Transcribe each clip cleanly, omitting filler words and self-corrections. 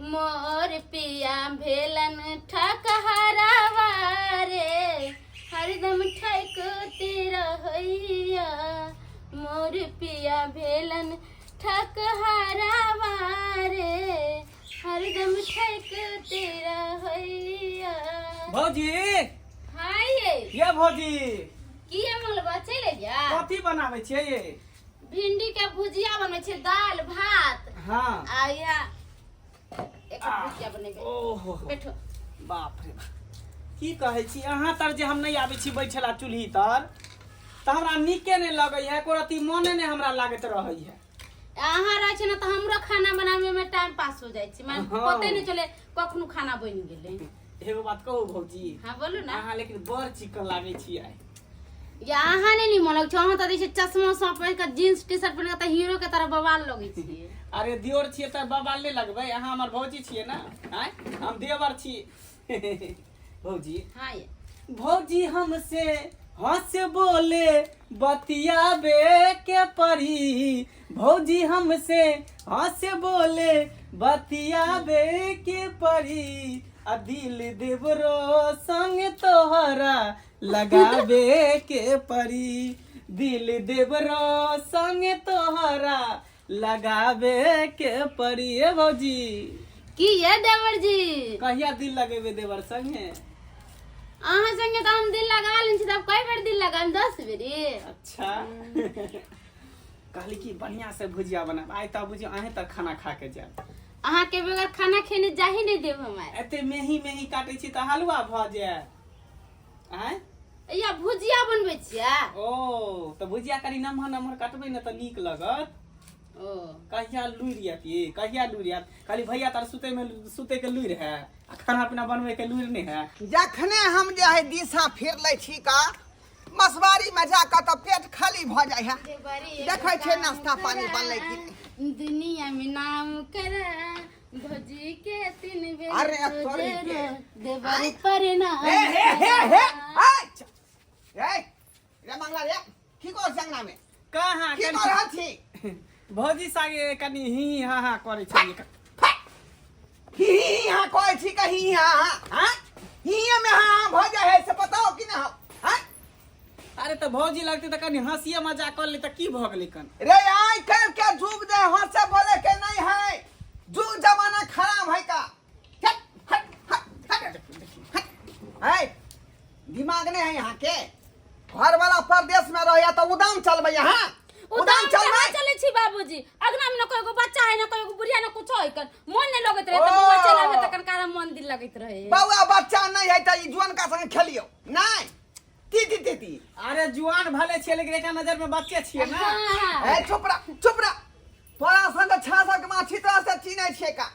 मोर पिया भेलन ठकहरावा रे, हरदम ठकते रहैया। मोर पिया भेलन ठकहरावा रे, हरदम ठकते रहैया। भौजी। हाँ ये। ये भौजी। की ये मंगलबा चलि एलिया? कथी बनाबै छियै ये? भिंडी के भुजिया बनबै छै, दाल भात। आ या एक भुजिया बनेबै। ओहो। बैठो। बाप रे बाप, की कहै छी अहाँ तर जे हम नहि आबै छी बैठेला चूल्ही तर, तऽ हमरा नीके नहि लगै है, एको रत्ती मोने नहि हमरा लागैत रहै है। अहाँ रहै छै ने तऽ हमरो खाना बनाबै में टाइम पास हो जाइ छै, माने पते नहि चले कखनो खाना बनि गेलै। एगो बात कहू भौजी? हाँ, बोलू ना। अहाँ लेकिन बड़ चिकन लागै छी आइ। या अहाँ नहि निमन लगै छै? अहाँ तऽ दै छै चश्मा उश्मा पहिर कऽ, जींस टी शर्ट पहिर कऽ तऽ हीरो के तरह बवाल लगै छियै। अरे दियोर छियै तऽ बवाल नहि लगबै? अहाँ हमर भौजी छियै ने? आँय, हम देवर छी भौजी। हाँ ये। भौजी हमसे हंस बोले बतियाबे के परी, भौजी हमसे हंस बोले बतियाबे के परी, आ दिल देवरो संग तोहरा लगाबे के परी, दिल देवरो संग तोहरा लगाबे के परी। ए भौजी। की ये देवर जी? कहिया दिल लगेबे देवर संगे? अहाँ संगे तऽ हम दिल लगा लेने छी, तब कई बेर दिल लगाम? 10 बेरी। अच्छा, कहली कि बढ़िया से भुजिया बनाब आइ, तऽ बुझियौ अहें तक खाना खा के जायब। अहाँ के बगैर खाना खेने जाही नहीं देब हम आइ। एते मेही मेही काटै छी तऽ हलुआ भऽ जायत आँय। या भुजिया बनबै छियै। ओ तऽ भुजिया कनि नमहर नमहर काटबै ने तऽ नीक लगत। ओ। कहिया लुरि आयत ये, कहिया लुरि आयत? खाली भैया तार सुते में सुते के लुरि है आ खाना पीना बनबै के लुरि नहीं है। जखने हम जे है दिशा फिर लै छी का मसवारी में जाकर तऽ पेट खाली भऽ जाइ है। देखै छियै नाश्ता पानी बनलै कि नहि। दुनिया में नाम करा भौजी के तीन बेर। अरे तोरी के। देवर प्रणाम। हे हे हे हे ए ए रे मंगला रे, की कर छै अंगना में? कहाँ? की कर रहल छी? भौजी संगे कनि ही हा हा करै छलियै। ही ही ही हाँ कहै छी का ही हाँ हाँ हाँ ही में हाँ हाँ भऽ जाइ है से बताओ कि ना? हाँ। अरे तऽ भौजी लगतै तऽ कनि हँसिए मजाक कर ले तऽ की भऽ गेलै कन? रे आइ काल्हि के जुग जे हंसे बोले के नहीं है, जुग जमाना खराब है का। हट हट हट हट हट है, दिमाग नहीं है यहाँ के। घर वाला परदेश में रहे तो उदाम चलबै यहाँ? उदाम चलबै चलै छी बाबूजी। अगना में न कोई एगो बच्चा है, न कोई एगो बुढ़िया, न कुछो है, कन मन नहीं लगैत रहे, त बौआ चल आबे तखन कारण मन दिल लगैत रहे। बौआ बच्चा नहीं है त ई जुअन का संग खेलियो नहीं, ती ती ती ती। अरे जुआन भले छियै लेकिन एकरा नजर में बच्चे छियै ना। हाँ। ए चुप रह, चुप रह। तोरा संग छासक माछी तोरा से चिन्है छियै का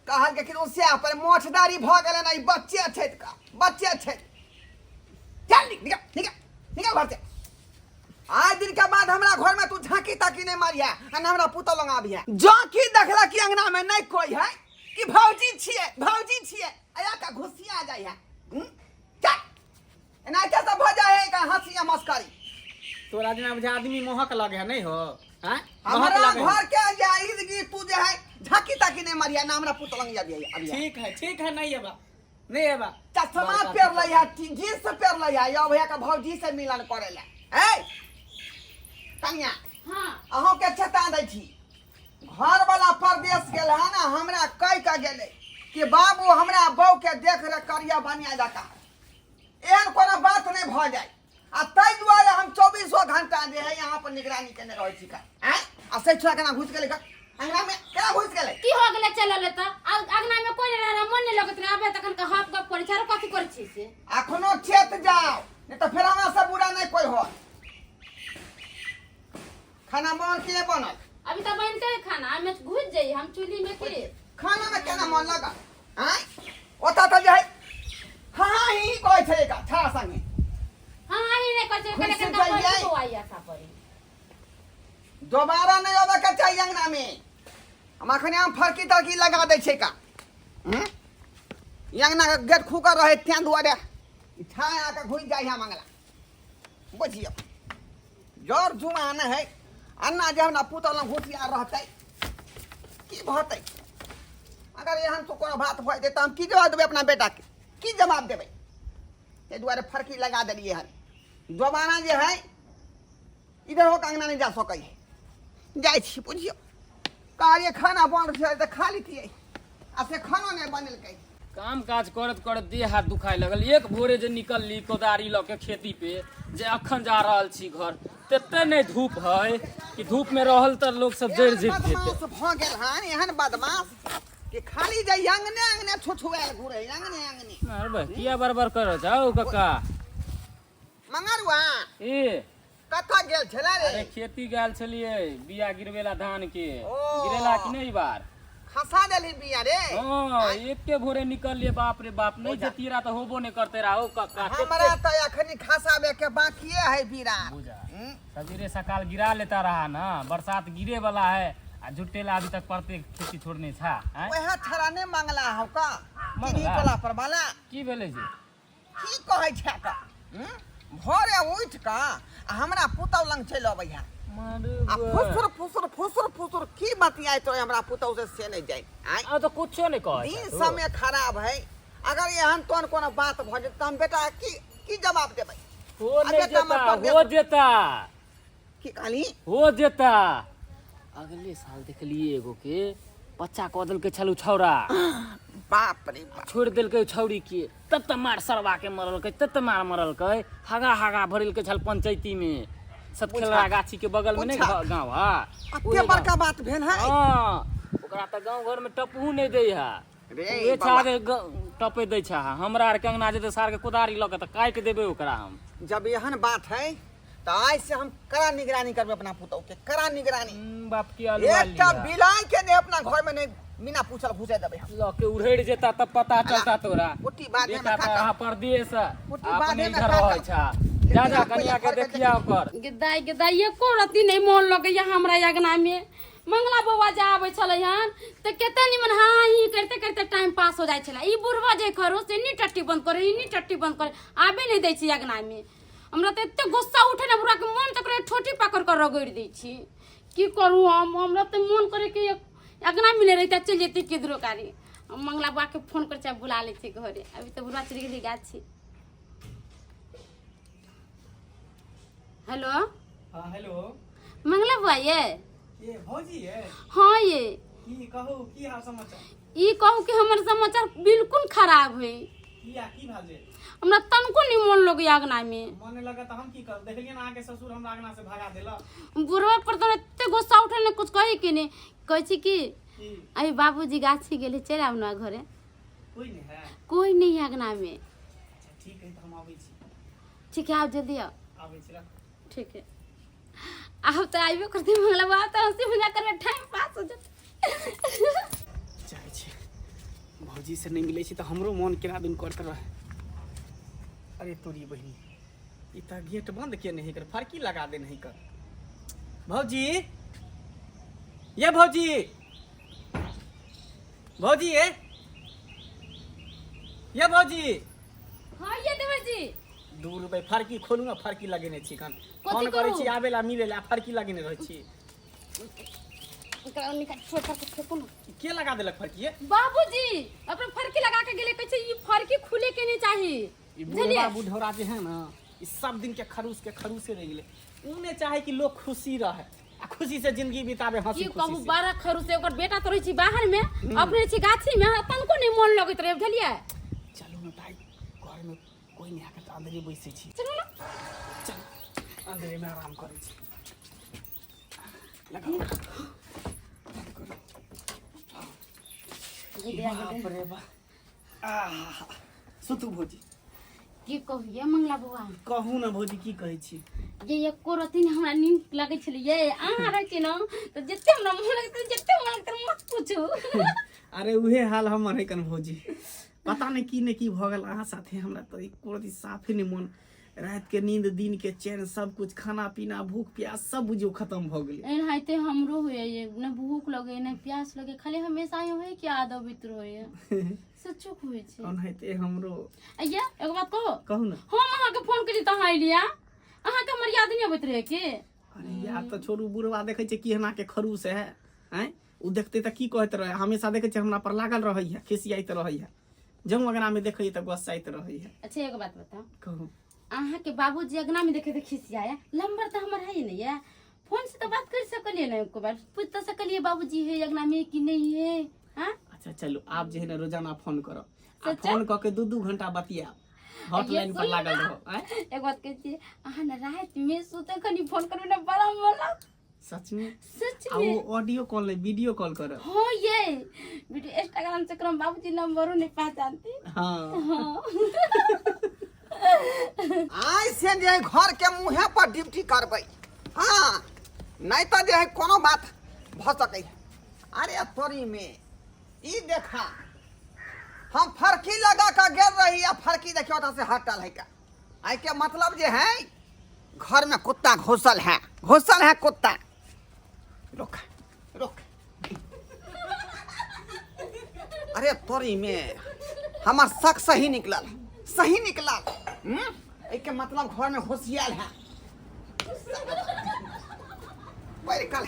कहल के कि से पर मोछदारी भऽ गेलै ना, ई बच्चे छै का, बच्चे छै। चल निकल निकल निकल घर से। आज दिन के बाद हमरा घर में तू झांकी ताकी नहीं मारिया आ ना हमरा पुतल लग आबिया। झांकी देखला कि अंगना में नहीं कोई है कि भौजी छियै, भौजी छियै, आया का घुसिया जाइ है। चल एनाहिते सब भऽ जाइ है का हंसी आ मस्करी। तोरा जेना बुझा आदमी मोहक लगे है नहीं हो? आँय? मोहक हमरा लगे है। घर के जे इर्द गिर्द तू जे है झांकी ताकी नहीं मारिया ना हमरा पुतल लग आबिया अबिया। ठीक है, ठीक है, नहीं एबा, नहीं एबा। चश्मा बड़का पेर लै है, जींस पेर लै है, यो भैया के भौजी से मिलन करे ला। ए कन्या। हाँ। अहों के चेता दै छी, घर वाला परदेश गेल है ना, हमरा कह के गेलै कि बाबू हमरा बहू के देख रेख करिया बनिया जका, एहन कोनो बात नहीं भऽ जाय, आ ताहि दुआरे हम चौबीसो घंटा जे है यहाँ पर निगरानी केने रहै छी का। आँय, आ से छोड़ा केना घुसि गेलै अंगना में, केना घुसि गेलै? की हो गेलै चलल त अंगना में कोई नहीं रहे, मन नहीं लगैत रहे, आबे तखन के हप गप करै छै, आरो कथी करै छी से? अखनो चेत जाओ, नहीं तो फिर हमरा से बुरा नहीं कोई हो। खाना बनल कि नहीं बनल? अभी तो बनते है खाना, हमें घुस जाइए हम चूल्ही में के। खाना में केना मन लगा? आँय, ओतऽ तऽ जे है हाँ ही कहै छै का छा संगे। हाँ ही नहीं कहै छै, खुश कने कने जाइए। कहै छै, आई आशा पड़ी। दोबारा नहीं आबे के चाहिए अंगना में। हम अखने हम फरकी तरकी लगा दै छै का। हम्म? ई अंगना के गेट खुकर रहे तें दुआरे ई छाया के घुसि जाइ हम अंगना। बुझियौ जर जुमान है अन्ना जे हमरा पुतल लग होशियार रहतै की भतै। अगर एहन तो कोनो बात भऽ जेतै तऽ हम की जवाब देबै अपना बेटाके? की जवाब देबै? ताहि दुआरे फरकी लगा देलियै हन। दोबारा जे है इधर होके अंगना नहि जा सकै है। जाइ छी बुझियौ, कहलियै खाना बन छै तऽ खा लितियै, आ से खानो नहि बनेलकै। काम काज करत करत देह हाथ दुखाय लगल। एक भोरे जे निकलली कोदारी लऽ के खेती पे, जे अखन जा रहल छी घर, तते नहि धूप है कि धूप में रहल तऽ लोग सब जरि एहन जरि जेतै। बदमाश भऽ गेल हन, एहन बदमाश कि खाली जे अंगने अंगने छुछुआयल घुरे, अंगने अंगने। अरे बे, किया बड़बड़ कर जाओ कक्का? मंगरुआ। ए कतऽ गेल छलै रे? अरे खेती गेल छलियै बिया गिरबेला धान के। ओ। गिरेला कि नहीं ई बार? खसा देली बिया रे? हाँ, एके भोरे निकललिए, बाप रे बाप, नहीं जतिए रहा तो होबो नहीं करते रहा ओ कक्का। हमरा तऽ अखनी खसाबे के बाकिए है बीरा। बुझा सवेरे सकाल गिरा लेता रहा ना, बरसात गिरे वाला है आ झुट्टे ला अभी तक पड़ते खेती छोड़ने छा आँय? वएह छड़ा नहि मंगला हौ का? मंगला? टोला पर वाला। की भेलै जे? की कहै छै का? भोरे उठि कऽ आ हमरा पुतहु लग चलि अबै है आ फुसुर फुसुर फुसुर फुसुर की बतियाइत रहे हमरा पुतहु से, से नहि जानि। आँय? आ तऽ कुछो नहि कहै दिन छौ तू। समय खराब है, अगर एहन तोहन कोनो बात भऽ जेतै तऽ हम बेटा की की जवाब देबै? हो आ नहि बेटा हमर जेता, परदेश। हो जेता। की कहली? हो जेता। अगले साल देखलिए एगो के बच्चा कऽ देलकै छलू छौड़ा। बाप रे बाप। छोड़ि देलकै छौड़ी के, तत मार सरवा के मरलकै, तत मार मरलकै, हागा हागा भरेलकै छल पंचायती में, सतखेलरा गाछी के बगल में। नहीं गाँव हा। अते बड़का बात भेल है? हाँ, ओकरा तऽ गाँव घर में टपहू नहीं दै है। रे उहे बाबा। छा जे टपे दै छा। हमरा आर के अंगना जेतै सार के कोदारी लऽ के तऽ काटि देबै ओकरा हम। जब एहन बात है तऽ आइ से हम कड़ा निगरानी करबै अपना पुतहु के, कड़ा निगरानी। बाप की अलुआ एकटा लिया। बिलाइ के ने अपना घर में नहीं बिना पूछल घुसे देबै हम। लऽ के उड़ेड़ जेता तब पता चलता तोरा। कुट्टी बाधे में बेटा तऽ काटब। अहाँ परदेश कुट्टी अपने बाधे में इधर काटब। रहै छा। जा जा, कनिया के देखिया ओकर। गे दाइ, गे दाइ, एको रत्ती नहि मोन लगैया हमरा अंगना में। मंगला बौआ जे आबै छलै हन तऽ कते निमन हाँ ही करिते करिते टाइम पास हो जाइ छलै। ई बुढ़वा जे खरो से नी टट्टी बंद करे, ई नी टट्टी बंद करे, आबे नहि दै छै अंगना में। हमरा तऽ एते गुस्सा उठे ने बुढ़वा के, मन तऽ करे ठोटी पकड़ कर रगड़ि दै छी। की करू हम? हमरा तऽ मन करे कि अंगना में नहि रहिते चलि जैती किधरो कारी। हम मंगला बौआ के फोन कर छै, बुला लै छी घरे। अभी तऽ बुढ़वा चलि गेलै गाछी। हेलो। हाँ हेलो। मंगला बुआ ये। ये भौजी ये? हाँ ये। की कहू, की हाल समाचार? ई कहू कि हमर समाचार बिल्कुल खराब है। किया, की भेल जे? हमरा तनको नहीं मन लगैया अंगना में। मन लगा तऽ हम की करब? देखलियै ने अहाँके ससुर हमरा अंगना से भगा देलक। बुढ़वा पर तो एते गुस्सा उठल ने कुछ कही के नहीं। कहै छी कि की? अभी बाबूजी गाछी गेले, चलि आउ ना घरे। कोई नहीं है? कोई नहीं है अंगना में। अच्छा ठीक है, तऽ हम आबै छी। ठीक है, आओ जल्दी आओ। आबै छी, रख। ठीक है, आप तो आइबे करते मंगला बाबा, तो हंसी मजाक करबे टाइम पास हो जाते। जाइ छी, भौजी से नहि मिलै छी तऽ हमरो मोन केना दिन करैत रहे। अरे तोरी बहिनी, ई तऽ गेट बंद के नहीं कर, फरकी लगा दे नहीं कर। भौजी ये, भौजी, भौजी ये, ये भौजी। हाँ ये देवर जी। 2 रुपये फरकी खोलू ने, फरकी लगेने छी कन। कथी फोन करै करू? छी आबे ला मिले ला, फरकी लगेने रहै छी। एकरा निकाल छोड़ के फेंकू ना। ई के लगा देलक फरकी ये? बाबूजी अपने फरकी लगा के गेले, कहै छै ई फरकी खुले के नहीं चाही। ई बुझलियै? बुढ़वा बुढ़ौरा जे है ना, ई सब दिन के खरूस के खरूसे रहि गेलै। उ नहि चाहे कि लोग खुशी रहे आ खुशी से जिंदगी बितावे, हंसी की खुशी कहू से। बड़ा खरूस है। ओकर बेटा तो रहै छै बाहर में, अपने रहै छै गाछी में, हमरा तनको नहीं मन लगैत रहे, बुझलियै? चलू ने भाई, घर में कोई नहीं आके तऽ अंदरे बैसै छी। चलू ना। चल, अंदरे में आराम करै छी। लगाओ। बाप रे बाप, आह, सुतू भौजी। की कहू ये मंगला बौआ? कहू ने भौजी, की कहै छी? ये एको रत्ती ने हमरा नीक लगै छलै। ये अहाँ रहै छी ने तऽ जते हमरा मोन लगतै, जते मोन लगतै, मत पूछू। अरे उहे हाल हमर है कन भौजी। पता नहीं की ने की भऽ गेल अहाँ साथे, हमरा तऽ एको रत्ती साफे नहि मोन। रात के नींद, दिन के चैन, सब कुछ, खाना पीना, भूख प्यास सब बुझियौ खत्म भऽ गेलै। एनाहिते हमरो होइए ये, ने भूख लगे ने प्यास लगे, खाली हमेशा यूं है कि याद अबैत रहैए, सच्चो होइ छै। ओनाहिते हमरो। अइया एगो बात कहू? कहू ने। हम अहाँके फोन केली तऽ अहाँ एलियै, अहाँके हमर याद नहि अबैत रहै की? अरे यार तऽ छोड़ू, बुढ़वा देखै छै केहना के खरूस है, आँय? ओ देखतै तऽ की कहैत रहै? हमेशा देखै छियै हमरा पर लागल रहैया, खिसियाइत रहैया। जँ अंगना में देखैया तऽ गोस्साइत रहैया। अच्छा, एगो बात बताओ। कहू। अहाँ के बाबूजी अंगना में देखे तऽ खिसियाया, नंबर तऽ हमर है नहीं है, फोन से तो बात कर सकलिए ना, एको बार पूछ तो सकलिए बाबूजी है अंगना में कि नहीं है? हाँ। अच्छा चलू, आब जे है ना रोजाना फोन करब आ सच्चा? फोन कऽ के 2-2 घंटा बतियाब, हॉटलाइन पर सुनू लागल ना। रहो। आँय? एक बात कहै छियै, अहाँ ने राति में सुते खनी फोन करबै ने, बड़ा मन लागत। सच में? सच आ में। वो ऑडियो कॉल नहीं, वीडियो कॉल करब। हाँ, ये वीडियो इंस्टाग्राम से करम, बाबूजी नंबरो नहीं पहचानती। हाँ। हाँ। आइ से जे है घर के मुँहे पर ड्यूटी करबै। हाँ, नहीं तऽ जे है कोनो बात भऽ सकै है। अरे तोरी में ई देखा, हम फरकी लगा कऽ गेल रही आ फरकी देखियौ ओतऽ से हटल है का। आइ के मतलब जे है घर में कुत्ता घुसल है, घुसल है कुत्ता। रुक रुक, अरे तोरी में हमर शक सही निकलल, सही निकलल। हम्म? एहिके मतलब घर में घुसियाल है। पढ़ कल,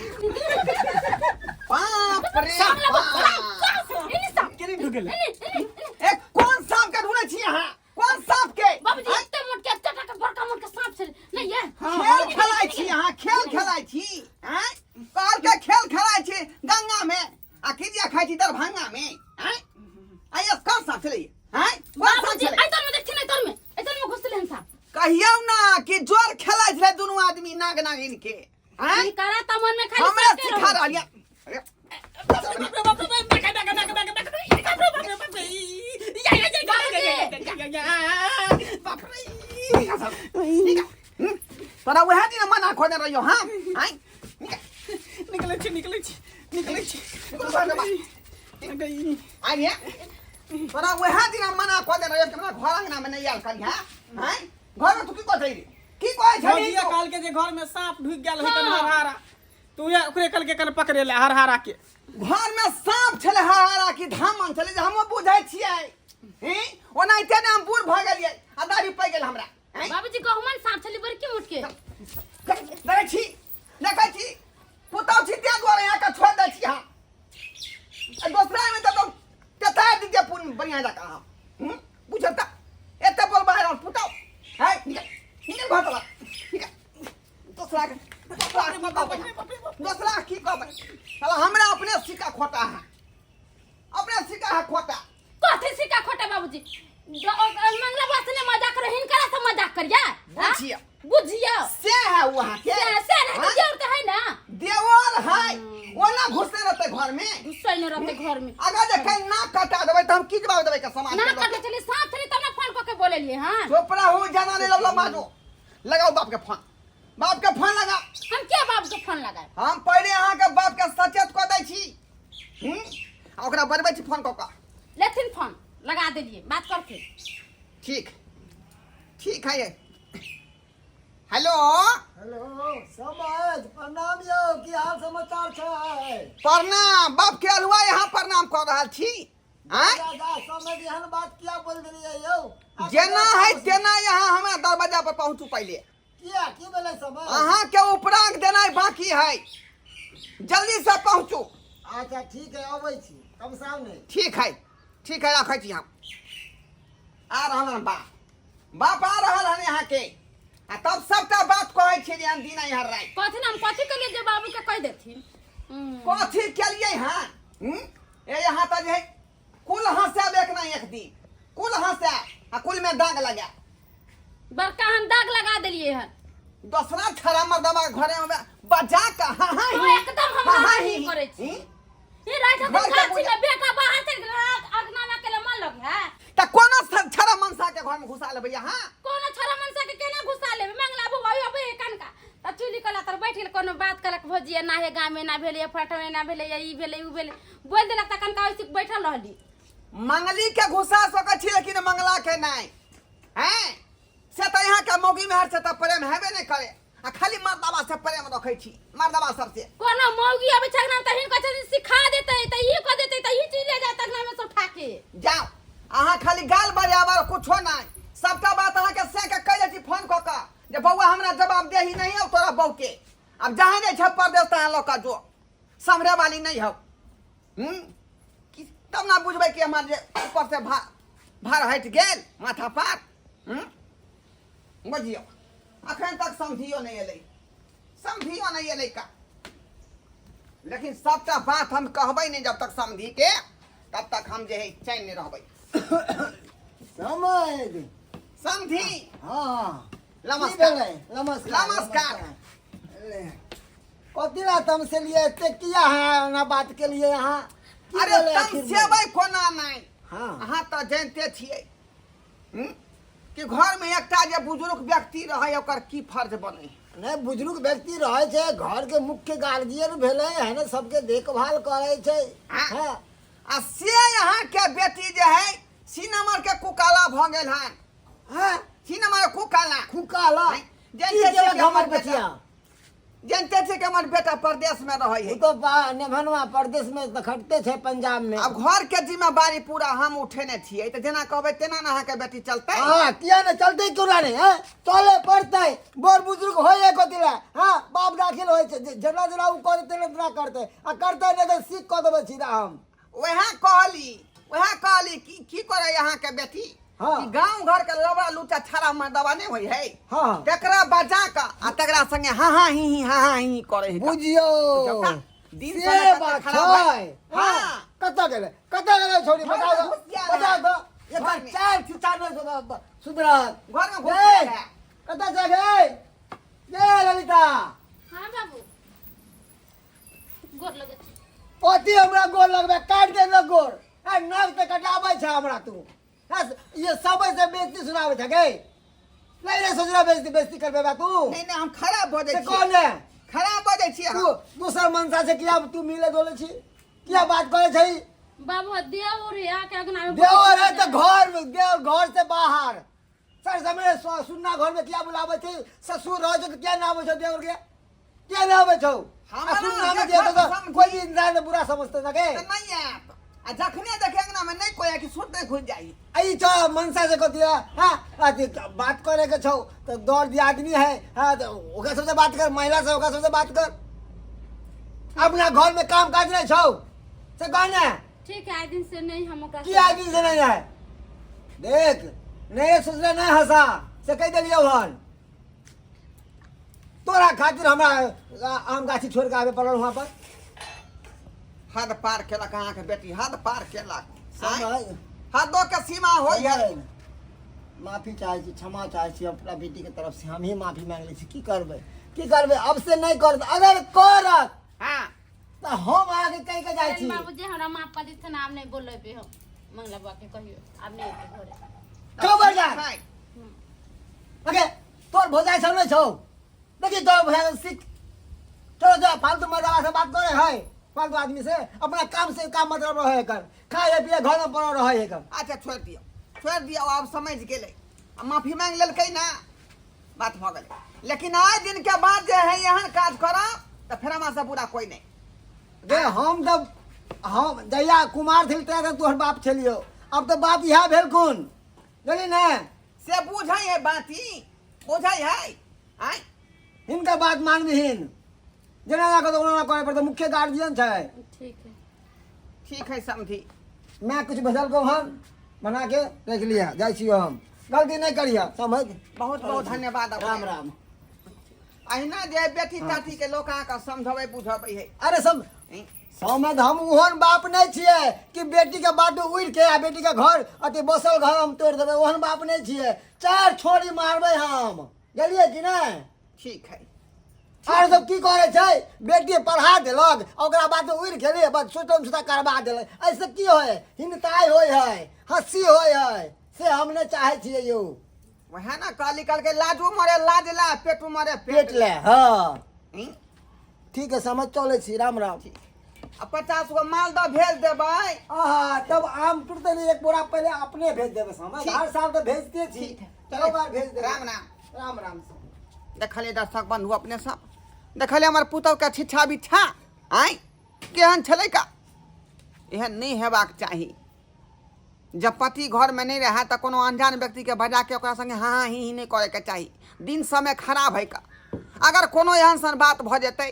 बाप रे बाप। एने सांप। केने ढुकल? ए, कोन सांप के ढूंढै छी अहाँ? कोन सांप के? बाबूजी, एते मोट के, एते टाका बड़का मोट के सांप छलै नहीं ये। खेल खेलाइ छी अहाँ, खेल खेलाइ छी? आँय, कहल के खेल खेलाइ छी गंगा में आ खिजिया खाइ छी दरभंगा में। आँय, आइ कोन सांप छलै? आँय, कोन सांप बाबूजी छलै? एतन में देखथिन, एतन में, एतन में घुसलै हन सांप। कहियौ ना कि जोर खेलाइ छलै दुनू आदमी नाग नागिन के। आँय, हिनकरा तऽ मन में खाली हमरा सांपे सिखा रहै। रहल यऽ। अरे, बाप रे, तोरा वएह दिन मना खोने रहियो। हाँ, आँय, निकलै छी, निकलै छी, निकलै छी। आइए, तोरा वएह दिन मना कऽ देने रहियो कि हमरा घर अंगना में नहीं आयल करिहा। आँय, घर में तू की कहै रे? की कहै छली? भौजिया कहल के जे घर में सांप ढुक गेल है कन हरहारा, तो उहे ओकरे कहल के कन पकड़े ले हरहारा के। घर में सांप छलै हरहारा की धामन छलै जे हमहूँ बुझै छियै। हैं, ओनाहिते ने हम बूढ़ भऽ गेलियै आ दाढ़ी पैघ गेल हमरा। आँय? बाबूजी, गहुमन सांप छलै बड़की मोट के। देखै छी, देखै छी, पुतहु छी ताहि दुआरे अहाँके छोड़ि दै छी हम। आ दोसरा में तऽ तेता दितियै पूर्ण बढ़िआँ जकाँ हम। बुझल तऽ एते बोलबा रहल पुतहु है। निकल, निकल घर से बाहर, निकल। दोसरा के, दोसरा के की कहबै? दोसरा के की कहबै? साला हमरा अपने सिक्का खोटा है, अपने सिक्का है खोटा। कथी सिक्का खोटा बाबूजी? मंगला बात से मजाक करो, हिनकरा से मजाक करिया? बुझियौ। बुझियौ। से है वहाँ के। से नहीं तो हाँ? देवर तो है ना। देवर है, ओना घुसते रहते घर में। घुसै न रहते घर में। अगर जे कहीं नाक कटा देबै तऽ हम की जवाब देबै के समाज ना के लोक कटले के? छलै सांप छलै तब ना फोन कऽ के बोलेलियै। हाँ, चुप रहू, जाना नहीं लवला माजो। लगाओ बाप के फोन, बाप के फोन लगाओ। हम के बाप के फोन लगाए? हम पहिले अहाँ के बाप के सचेत कऽ दै छी। आ ओकरा बजबै छी फोन कऽ कऽ। लेथिन फोन, लगा देलियै, बात करथिन। ठीक ठीक है। हेलो। हेलो समाज, प्रणाम यौ, की हाल समाचार छै? प्रणाम बाप के अलुआ, यहाँ प्रणाम कऽ रहल छी। आँय? दादा समझ, एहन बात किया बोल देलियै यौ? जेना है तेना यहाँ हमरा दरवाजा पर पहुँचू पहिले। किया, की भेलै समझ? अहाँ के उपराग देनाइ बाकी है, जल्दी से पहुँचू। अच्छा ठीक है, अबै छी, तमसाउ नहि। ठीक है, ठीक है, रखै छी हम। आ रहल हन बाप, बाप आ रहल हन यहाँ के, आ तब सबटा बात कहै छी जे हम दिन यहाँ राति। कथी नाम कथी के लिए जे बाबू के कहि देथिन? कथी केलियै हँ? ए, यहाँ तऽ जे है कुल हंसायब एक ना एक दिन, कुल हंसायब आ कुल में दाग लगायब। बड़का हम दाग लगा देलियै हन। दोसरा छड़ा मर्दवा घरे में बजा के हाँ हाँ हाँ, ही, एकदम हम हाँ, हाँ हाँ ही ही, करै छी। ही। ई राति घर के घर छी पूजा- ने, बेटा बाहर चलि गेल, अगना में अकेले मन लग है। तऽ कोनो छड़ा मनसा के घर में घुसा लेबै अहाँ? कोनो छोरा मनसा के केना घुसा लेबै? मंगला बौआ अबै है कनका तऽ चुली कला तर बैठ गेल, कोनो बात करक भौजी एना हे, गाम एना भेलै, फटम एना भेलै, ई भेलै, ऊ भेलै, बोलि देलक तऽ कनका ओइसे बैठल रहली। मंगली के घुसा सकै छी लेकिन मंगला के नहि। हैं, से तऽ यहाँ के मौगी मेहर से तऽ प्रेम हेबे नहि करे आ खाली मर्दवा से प्रेम रखै छी, मर्दवा सबसे। कोनो मौगी अबै छै अंगना तऽ हिनका छथिन सिखा देतै तऽ ई कऽ देतै तऽ ई चीज ले जायत अंगना में सब उठा के। जाओ, अहाँ खाली गाल बजाब और कुछो नहि। सबटा बात अहाँके से के कहि दै छी फोन कऽ कऽ जे बौआ हमरा जवाब देही नहीं हौ तोरा बहू के। अब जहाँ जाइ छै परदेश तहाँ लऽ कऽ जो, सम्हरे वाली नहीं हौ। हूँ कि तब ना बुझबै कि हमर जे ऊपर से भार हटि गेल माथा पर। हूँ बुझियौ अखन तक समझियो नहि एलै, समझियो नहि एलै का। लेकिन सबटा बात हम कहबै नहि जब तक समझी के, तब तक हम जे है चैन नहि रहबै। समझ समझी। हाँ नमस्कार। की भेलै? नमस्कार। नमस्कार। ले। कथी ला तमसे लिए एते किया है ओना बात के लिए यहाँ? की अरे भेलै आखिर में? तमसेबै कोना नहि? हाँ। अहाँ तऽ जानिते छियै कि घर में एकटा जे बुजुर्ग व्यक्ति रहै ओकर की फर्ज बनै। नहि, बुजुर्ग व्यक्ति रहै छै घर के मुख्य गार्जियन भेलै है ने, सबके देखभाल करै छै। हाँ। हाँ। आ से अहाँ के बेटी जे है सी नंबर के कुकाला भऽ गेल हन। हाँ? सी नंबर के कुकाला। कुकाला? नहीं, की जानिते छियै केलक कि हमर हमर बेटा- बचिया? जानते छियै कि हमर बेटा परदेश में रहै है। ओ तो नेभनवा परदेश में तऽ खटते छै पंजाब में। अब घर के जिम्मेवारी पूरा हम उठेने छियै, तऽ जेना कहबै तेना ने अहाँके बेटी चलतै। हाँ, किया ने चलतै, क्यों ना नहीं, हाँ? चले पड़तै, बड़ बुजुर्ग होइए कथी लए? हाँ, बाप दाखिल होइ छै, जेना जेना ओ करतै तेना तेना करतै, आ करतै नहि तऽ सीख कऽ देबै सीधा हम। वएह कहली कि की करै अहाँके बेटी? हाँ। कि गांव घर के लबड़ा लूचा छाड़ा मर्दवा नहीं होई है। हाँ। तकरा बजा के आ तकरा संगे हाँ हाँ ही ही हाँ हाँ ही ही करे है। बुझियो। बुझियौ का? दिन से समय कते बात खराब है। छै। हाँ। कतऽ गेलै? कतऽ गेलै छोरी? घर में बताउ तऽ। घुस गेल बताउ है। तऽ। एकर घर में। चारि छिछा नहि सुधरत। घर में घुस ए, गेल है। कतऽ छै गे? गे ललिता। हाँ बाबू, गोर लगे छी। पति हमरा गोर लगबे, काटि दे न गोर। ए, नग तऽ कटाबै छै हमरा तू। ये सब से बेइज्जती सुनाबै छै गे। नहीं नहीं सोचना बेइज्जती बेइज्जती करबे बा तू। नहीं नहीं, हम खराब भऽ से जाइ छियै। कौन है? खराब भऽ जाइ छियै तू हम। दोसर मनसा से किया तू मिले डोले छी, किया बात करे छै? बाबू देवर है आके अंगना में। देवर है तो घर में, देवर घर से बाहर सर समय सुन्ना घर में किया बुलाबै छै? ससुर रहै छै तऽ किया ना आबै छौ देवर के? किया ना आबै छौ? हमरा आ सुन्ना में जे देवर घर तऽ समझी- कोई भी इंसान बुरा समझते ना के। तऽ नहीं आयत। आ जखने देखे अंगना में नहीं कोई कि सुत नहीं घुस जाई। आई छ मनसा से कथी है? हाँ, अथी बात करे के छौ तो दौड़ दिया आदमी है। हाँ, तो ओकरा सबसे बात कर, महिला से ओकरा सबसे बात कर। अपना घर में काम काज नहीं छौ से कह ने। ठीक है, आइ दिन से नहीं हम ओकरा की आइ दिन से नहीं है? देख नहीं सोचले नहीं हंसा से कह दिलियौ हन। तोरा खातिर हमरा आम गाछी छोड़ के आबे पड़ल वहाँ पर। हद पार केलक अहाँके बेटी, हद पार केलक। समय हदो के सीमा होइ है। माफी चाहे छी, क्षमा चाहे छी अपना बेटी के तरफ से। हम ही माफी मांग लै छी। की करबै, की करबै, अब से नहीं करत। अगर करत हाँ तऽ हम अहाँके कहि के जाइ छी। बाबूजी हमरा माफ कर देथिन, आब नहीं बोलेबै हम। मंगला बाबा के कहियो आब नहीं एतै घरे। खबर जा। अगे तोर भौजाई सब नहीं छौ? देखी तोर भौजाई सीख। चलो जा, फालतू मर्दावा से बात करे है, फालतू आदमी से अपना काम से काम मतलब रहे कर, खाए पिए घर में पड़ल रहे कर। अच्छा छोड़ दियौ, छोड़ दियौ, आब समझ गेलै आ माफी मांगि लेलकै ना, बात भऽ गेलै। लेकिन आइ दिन के बाद जे है एहन काज करब तऽ फेर हमरा से बुरा कोई नहीं। गे हम तऽ हम जहिया कुमार छली तहिया तऽ तोहर बाप छलियौ, अब तऽ बाप इएह भेलखुन, बुझली ने? से बुझै है बाती, बुझै है आँय? हिनकर बात मानबिहीन, जेना जेना कहतौ ओना ओना करे पड़तौ, मुख्य गार्जियन छै। ठीक है, ठीक है समझी। मैं कुछ भेजलकौ हन बना के रख लिया, जाइ छियौ हम, गलती नहीं करिह समझ। बहुत बहुत धन्यवाद अपने। राम राम। अहिना जे बेटी टाटी के लोक अहाँके समझबै बुझबै है। अरे सब समझ, हम ओहन बाप नहीं छियै कि बेटी के बाटू उड़ि के आ बेटी के घर अथी बसल घर हम तोड़ि देबै, ओहन बाप नहीं छियै। चार छोड़ी मारबै हम, गेलियै कि नहि? ठीक है। आर सब की करै छै, बेटी पढ़ा देलक ओकरा बाद उड़ि गेलै, बस सुतम सुता करबा देलक। एहिसँ की होइ? हिनताइ होइ है, हँसी होइ है, से हम नहि चाहै छियै यौ। वएह ने कहली, कहलकै लाजू मरे लाज ला, पेटू मरे पेट ले। हाँ हम्म? ठीक है, समझ चलै छी, राम राम। आ 50 गो मालदह भेज देबै। आहा, तब आम टूटते नहीं, एक बोरा पहले अपने भेज देबै समझ। ठीक। हर साल तऽ भेजते छी, ठीक है। चलो बार भेज देबै। राम राम। राम राम। देखलियै दर्शक बन्धु अपने सब, देखलियै हमर पुतहुके छिच्छा बिच्छा आँय केहन छलै का। एहन नहि हेबाक चाही। जब पति घरमे नहि रहए तऽ कोनो अनजान व्यक्तिके बजाके ओकरा सङ्गे हाँ हाँ ही ही नहि करैके चाही। दिन समय खराब है का, अगर कोनो एहन सन बात भऽ जेतै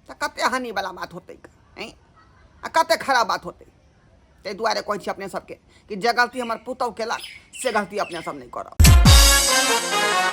तऽ कते हानिवला बात होतै। आँय आ कते खराब बात होतै। ताहि दुआरे कहै छी अपने सबके कि जे गलती हमर पुतहु केलक से गलती अपने सब नहि करब।